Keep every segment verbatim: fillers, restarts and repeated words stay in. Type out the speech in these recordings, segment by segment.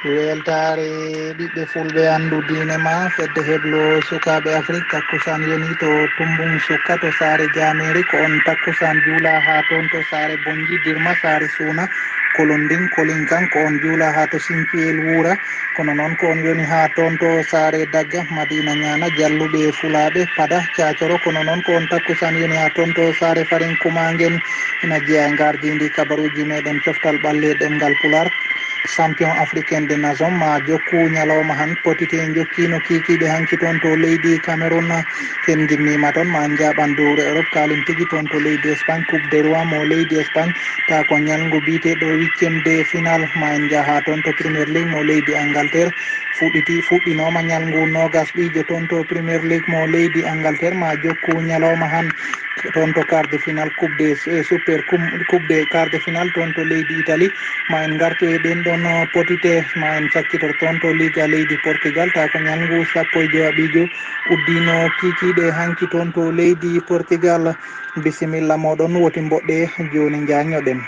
Weltaare ɓiɓɓe fulɓe, anndu diine ma, fedde heblo sukaaɓe Afrik, takkusaan yoni to Tumbung Sukka to saare Jameeri. Ko on takkusaan juula haa toon to saare Bonji, Dirma, saare Suuna, Kolonding, Kolinkan, ko on juula haa to Sincuyel Wuura. Kono noon ko on yoni haa toon to saare Dagga, Madina Ñaana, Jalluɓe Fulaaɓe, Pada, Caacoro. Kono noon ko on takkusaan yoni haa toon to saare Farin Kumangen. Ina jeyaa e ngardiindi kabaruuji meɗen coftal ɓalli e ɗemngal Pulaar. Champion africain de nation ma jokku ñalawma han potite jokkiino kiikiiɗe hanki toon to leydi Cameroun. Ken ngimmiima toon ma en njaaɓan dowre Europe kaalin tigi toon to leydi Espagne, Coupe de Roi mo leydi Espagne. Taa ko ñalngu biyeteeɗo huitième de final ma en njaha toon to Premier League mo leydi Angleterre. Fuɗɗiti, fuɗɗinooma ñalngu noogas ɓiijo toon to Premier League mo leydi Angleterre ma jokku ñalawma han. Toon to quart de finale coupe de, eh, super cum- coupe de quart de finale toon to leydi Italie. Ma en ngartu e ɗen ɗon, uh, potite, ma en cakkito toon to liga leydi Portugal. Taa ko ñalngu sappo e jowaɓiijo uddino kiikiiɗe hanki toon to leydi Portugal. Bisimilla moɗon, woti mboɗɗe jooni njaññoɗen.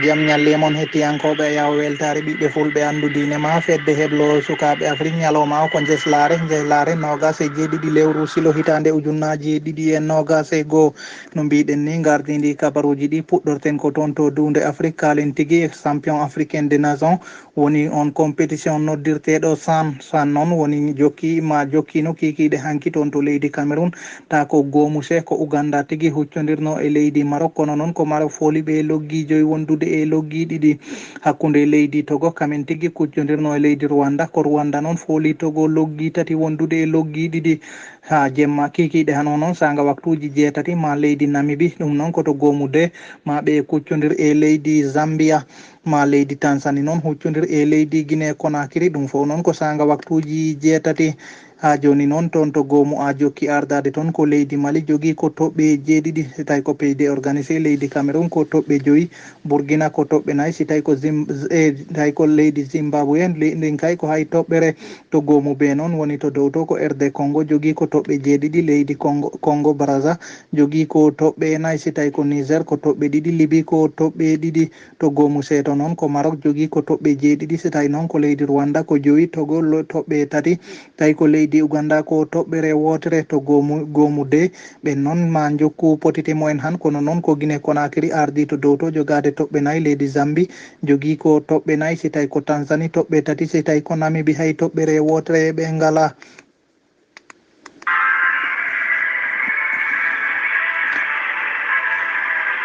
Jam ñalle mon hettiyankooɓe, yaw weltaare ɓiɓɓe fulɓe, anndu diine ma, fedde heblo sukaaɓe Afrik, ñalawma o ko njeslaare, njeslaare noogas e jeeɗiɗi lewru silo hitaande ujunnaaji ɗiɗi e noogas e goo. No mbiɗen ni, ngardiindi kabaruuji ɗi puɗɗorten ko toon to duunde Afrik, kaalen tigi e champion africain de nation, woni on compétition noddirteeɗo CHAN. CHAN noon woni jokki ma jokkiino kiikiiɗe hanki toon to leydi Cameroun. Taa ko goomu se ko Uganda tigi huccondirno e leydi Maroc, kono noon ko Maroc fooli ɓe loggi joyi wondude e loggi ɗiɗi hakkunde leydi Togo, kamen tigi kuccondirno e leydi Rwanda, ko Rwanda noon fooli Togo loggi tati wondude e loggi ɗiɗi haa jemma. Kiikiiɗe hano noon saanga waktuuji jeetati ma leydi Namibi, ɗum noon ko to goomu de ma ɓe kuccondir e leydi Zambia. Ma leydi Tansani noon huccondir e leydi Guinée Conakry, ɗum fof noon ko saanga waktuuji jeetati. Haa jooni noon toon to goomu a jokki ardaade toon ko leydi Mali jogii ko toɓɓe jeeɗiɗi, si tawi ko pays de organisé, leydi Cameroun ko toɓɓe joyi, Burkina ko toɓɓe nayi, si tawi ko Zim-, eh, tawi ko leydi Zimbabwe, le-, ndin kay ko hay toɓɓere. To goomu be noon woni to dow to ko R D Congo jogii ko toɓɓe jeeɗiɗi, leydi Congo, Congo Brazza jogii ko toɓɓe nayi, si tawi ko Niger ko toɓɓe ɗiɗi, Libi ko toɓɓe ɗiɗi. To goomu seeto noon ko Maroc jogii ko toɓɓe jeeɗiɗi, si tawi noon ko leydi Rwanda ko joyi, Togo lo-, toɓɓe tati, tawi ko leydi Uganda ko toɓɓere wootere. To goomu, goomu de, ɓen noon ma njokku potite mumen han, kono noon ko Guinée Conakry ardii to dow to jogaade toɓɓe nayi, leydi Zambie jogii ko toɓɓe nayi, si tawi ko Tanzanie toɓɓe tati, si tawi ko Namibie hay toɓɓere wootere ɓe ngalaa.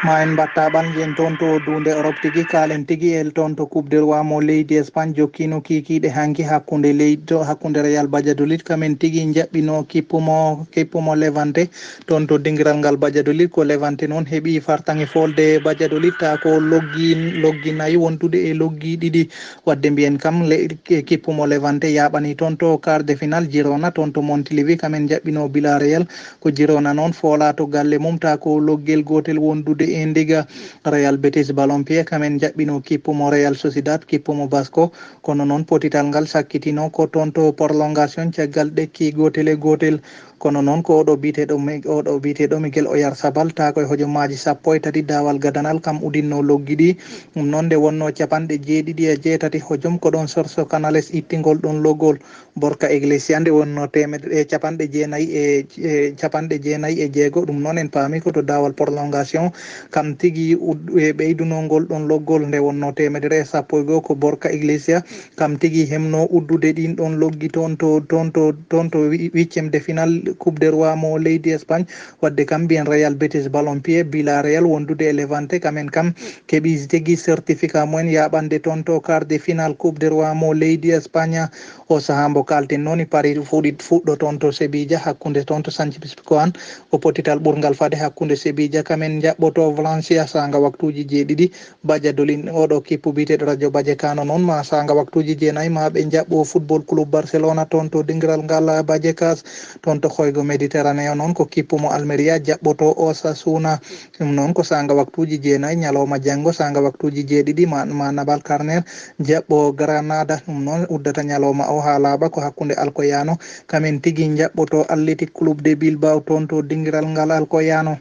Ma en mbatta ɓalnjen toon to duunde Europe tigi, kaalen tigi el toon to Coupe de Roi mo leydi Espagne jokkiino kiikiiɗe hanki hakkunde leydi to, hakkunde Real Valladolid, kamen tigi njaɓɓino kippu mo, kippu mo Levante toon to dingiral ngal Valladolid. Ko Levante noon heɓi fartaŋŋe folde Valladolid, taa ko loggi, loggi nayi wondude e loggi ɗiɗi. Wadde mbiyen kam, le-, kippu mo Levante yaaɓani toon to quart de finale Girona, toon to Montilivi, kamen njaɓɓino Villarreal. Ko Girona noon foola to galle mum, taa ko loggel gootel wondude e ndiga. Real Betis Ballonpié, kamen njaɓɓino kippu mo Real Sociedad, kippu mo Vasco. Kono noon potital ngal sakkitino ko toon to prolongation caggal ɗekki gootel e gootel. Kono noon ko oɗo biyeteeɗo Mi-, oɗo biyeteeɗo Miguel Oyarzabal, taa ko e hojomaaji sappo e tati daawal gadanal, kam udinno loggi ɗi. Ɗum noon nde wonno capanɗe jeeɗiɗi e jeetati hojom, ko ɗoon sorso Canales ittingol ɗoon loggol. Borka Iglesia nde wonno teemedde, e capanɗe jeenayi e, e capanɗe jeenayi e jeego. Ɗum noon en paami ko to daawal prolongation, kam tigi ud-, e ɓeydunongol ɗoon loggol nde wonno teemedere e sappo e goo ko Borka Iglesia. Kam tigi hemno uddude ɗin ɗon loggi toon to, toon to, toon to wi-, huitième de finale Coupe de Roi mo leydi Espagne. Wadde kam mbiyen Real Betis Ballonpié, Villarreal wondude e Levante, kamen kam keɓi tigi certificat mumen yaɓande toon to quart de finale Coupe de Roi mo leydi Espagne. O sahaa mbo kalten noon, Paris fuɗi-, fuɗɗo toon to Sevilla, hakkunde toon to Sánchez Pizjuán, ko potital ɓurngal fade hakkunde Sevilla kamen njaɓɓoto Valencia. Saanga waktuuji jeeɗiɗi, Valladolid, oɗo kippu biyeteeɗo Rayo Vallecano noon, ma saanga waktuuji jeenayi ma ɓe njaɓɓo Football Club Barcelona toon to dingiral ngal Vallecas, toon to hoygo Méditerranée o noon ko kippu mo Almeria jaɓɓoto Osasuna. Ɗum noon ko saanga waktuuji jeenayi ñalawma janngo, saanga waktuuji jeeɗiɗi ma, ma Navalcarnero jaɓɓo Granada. Ɗum noon uddata ñalawma o haa laaɓa ko hakkunde Alcoyano, kamen tigi njaɓɓoto Athletic Club de Bilbao toon to dingiral ngal Alcoyano.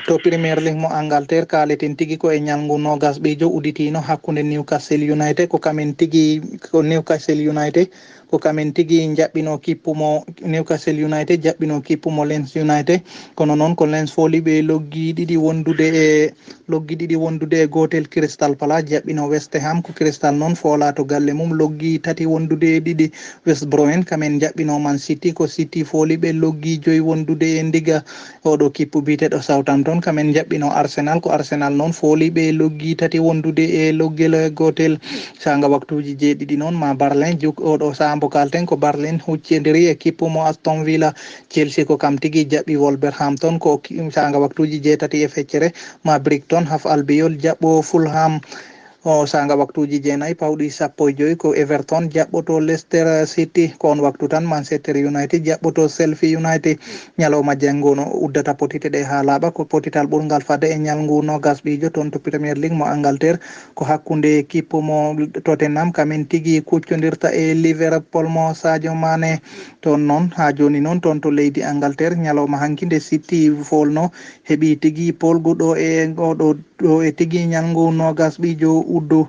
To Premier League mo Angleterre, kaaleten tigi ko e ñalngu noogas ɓeejo udditiino hakkunde Newcastle United, ko kamen tigi, ko Newcastle United, ko kamen tigi njaɓɓino kippu mo Newcastle United, jaɓɓino kippu mo Leeds United. Kono noon ko Leeds fooli ɓe loggi ɗiɗi wondude e, loggi ɗiɗi wondude e gootel. Crystal Palace jaɓɓino West Ham, ko Crystal noon foola to galle mum, loggi tati wondude e ɗiɗi. West Brom en, kamen jaɓɓino Man City, ko City fooli ɓe loggi joyi wondude e ndiga. Oɗo kippu biyeteeɗo Southampton, kamen jaɓɓino Arsenal, ko Arsenal noon fooli ɓe loggi tati wondude e loggel gootel. Saanga waktuuji jeeɗiɗi noon ma Berlin, juk-, oɗo saambo kalten ko Berlin huccindiri e kippu mo Aston Villa. Chelsea ko kam tigi jaɓɓi Wolverhampton, ko ki-, saanga waktuuji jeetati e feccere ma Brighton Hove Albion jaɓɓo Fulham. O saanga waktuuji jeenayi pawɗi sappo e joyi ko Everton jaɓɓoto Leicester City, ko on waktu tan Manchester United jaɓɓoto Sheffield United. Ñalawma janngo no uddata potite ɗe haa laaɓa, ko potital ɓurngal fadde e ñalngu noogas ɓiijo toon to Premier League mo Angleterre, ko hakkunde kippu mo Tottenham, kamen tigi kuccondirta e Liverpool mo Sadio Mane. Toon noon, haa jooni noon, toon to leydi Angleterre, ñalawma hanki nde City foolno, heɓi tigi polgu ɗo e oɗo, ɗo e tigi ñalngu noogas ɓiijo uddu.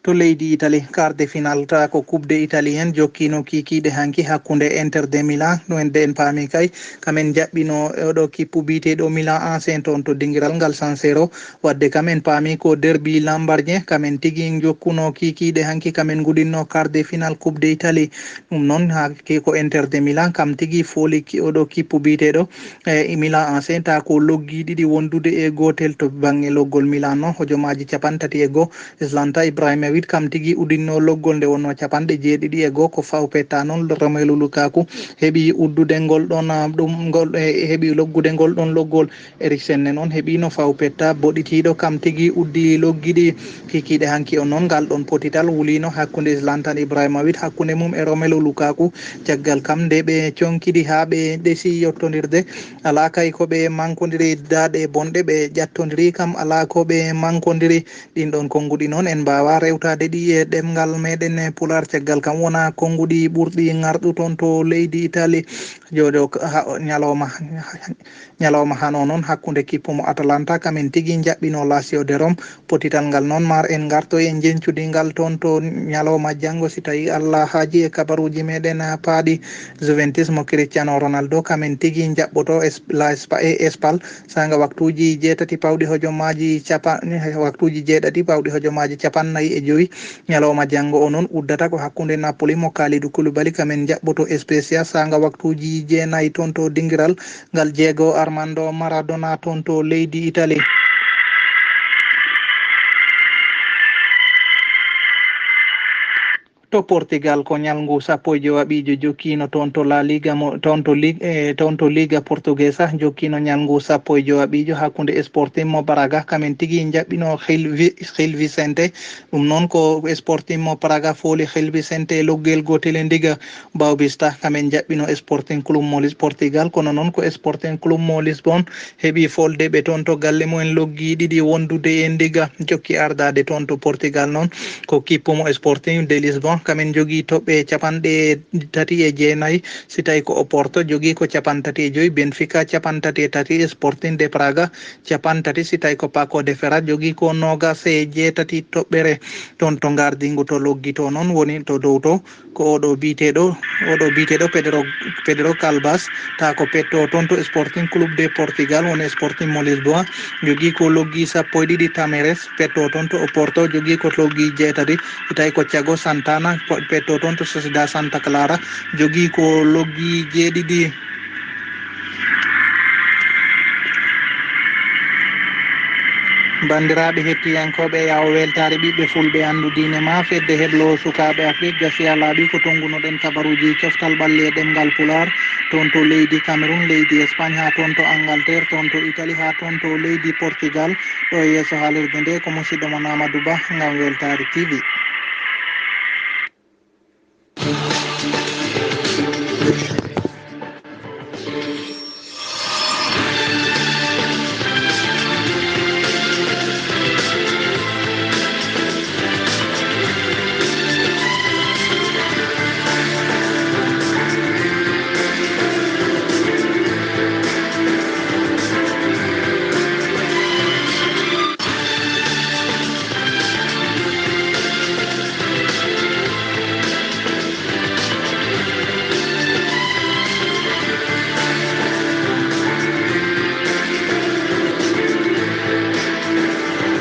To leydi Italie, quart de finale ta ko Coupe de Italie en jokkino kikiiɗe hanki hakkunde Inter de Milan, no en, de en paami kay, kamen jaɓɓino oɗo kippu biyeteeɗo Milan A C toon to dingiral ngal San Siro. Wadde kam en paami ko derby Lombardien, kamen tigi jokkuno kikiiɗe hanki, kamen ngudinno quart de finale Coupe de Italie. Ɗum noon, haa ki-, ko Inter de Milan, kam tigi fooli ki-, oɗo kippu biyeteeɗo, e, Milan A C, ta ko loggi ɗiɗi wondude e gootel to baŋnge loggol Milan noon, hojomaaji capanɗe tati e go'o. Zlatan Ibrahimovic kam tigi udinno loggol nde wonno capanɗe jeeɗiɗi e go'o, ko faw petta noon Romelu Lukaku heɓi uddude ngol ɗon, ah, ɗum ngol, e, heɓi loggude ngol ɗon loggol. Eriksen ne noon heɓiino faw petta boɗitiiɗo, kam tigi uddi loggi ɗi. Kikiiɗe hanki o noon, ngal ɗon potital wuliino hakkunde Zlatan Ibrahimovic, hakkunde mum e Romelu Lukaku. Caggal kam nde ɓe conkidi haa ɓe ɗesi yottondirde, alaa kay ko ɓe mankondiri daaɗe bonɗe, ɓe ƴattondiri kam alaa ko ɓe mankondiri. Ɗin ɗon konnguɗi noon en mbaawaa rewtaade ɗi e ɗemngal meɗen e Pulaar. Caggal kam wonaa konnguɗi ɓurɗi ŋarɗu toon to leydi Itali. Jooɗo ha-, ñalawma, ñalawma hano noon hakkunde kippu mo Atalanta, kamen tigi njaɓɓino Lazio de Rome. Potital ngal noon maar en ngarto e njeñcudi ngal toon to ñalawma janngo, si tawi Allah haaji e kabaruuji meɗen paaɗi. Juventus mo Cristiano Ronaldo, kamen tigi njaɓɓoto es-, La Espa-, e Espal. Saanga waktuuji jeetati pawɗi hojomaaji capa-, waktuuji jeeɗati pawɗi hojomaaji capannayyi e jowi. Ñalawma janngo o noon uddata ko hakkunde Napoli mo Kalidou Koulibaly, kamen njaɓɓoto Spezia. Saanga waktuuji jeenayi toon to dingiral ngal Diego Armando Maradona toon to leydi Italie. To Portugal, ko ñalngu sappo e jowaɓiijo jokkiino toon to La Liga mo, toon to Lig-, eh, toon to Liga Portuguesa, jokkiino ñalngu sappo e jowaɓiijo hakkunde Sporting mo Braga, kamen tigi njaɓɓino Gil Vi-, Gil Vicente. Ɗum noon ko Sporting mo Braga fooli Gil Vicente loggel gootel e ndiga Boavista, kamen njaɓɓino Sporting Club mo Lis-, Portugal, kono noon ko Sporting Club mo Lisbon heɓi folde ɓe toon to galle mumen loggi ɗiɗi wondude e ndiga. Jokki ardaade toon to Portugal noon ko kippu mo Sporting de Lisbon, kamen jogii toɓɓe capanɗe tati e jeenayi, si tawi ko Oporto jogii ko capanɗe tati e joyi, Benfica capanɗe tati e tati, Sporting de Praga capanɗe tati, si tawi ko Paço de Ferreira jogii ko noogas e jeetati toɓɓere. Toon to ngardiingu to loggi to noon woni to dow to, ko oɗo biyeteeɗo, oɗo biyeteeɗo Pedro, Pedro Calbas, ta ko petto toon to Sporting Club de Portugal, woni Sporting mo Lisboa, jogii ko loggi sappo e ɗiɗi. Tamires, petto toon to Oporto, jogii ko loggi jeetati. Tawi ko Thiago Santana, po-, petto toon to Sociedad Santa Clara, jogii ko loggi jeeɗiɗi. Banndiraaɓe hettiyankooɓe, yawo weltaare ɓiɓɓe fulɓe, anndu diine ma, fedde heblo sukaaɓe Afrik gasi a laaɓi ko tonngunoɗen kabaruuji coftal ɓalli e ɗemngal Pulaar, toon to leydi Cameroun, leydi Espagne, haa toon to Angleterre, toon to Italie, haa toon to leydi Portugal. Ɗo e yeeso haalirde nde ko musidɗo mon Amadou Ba ngam Weltaare T V.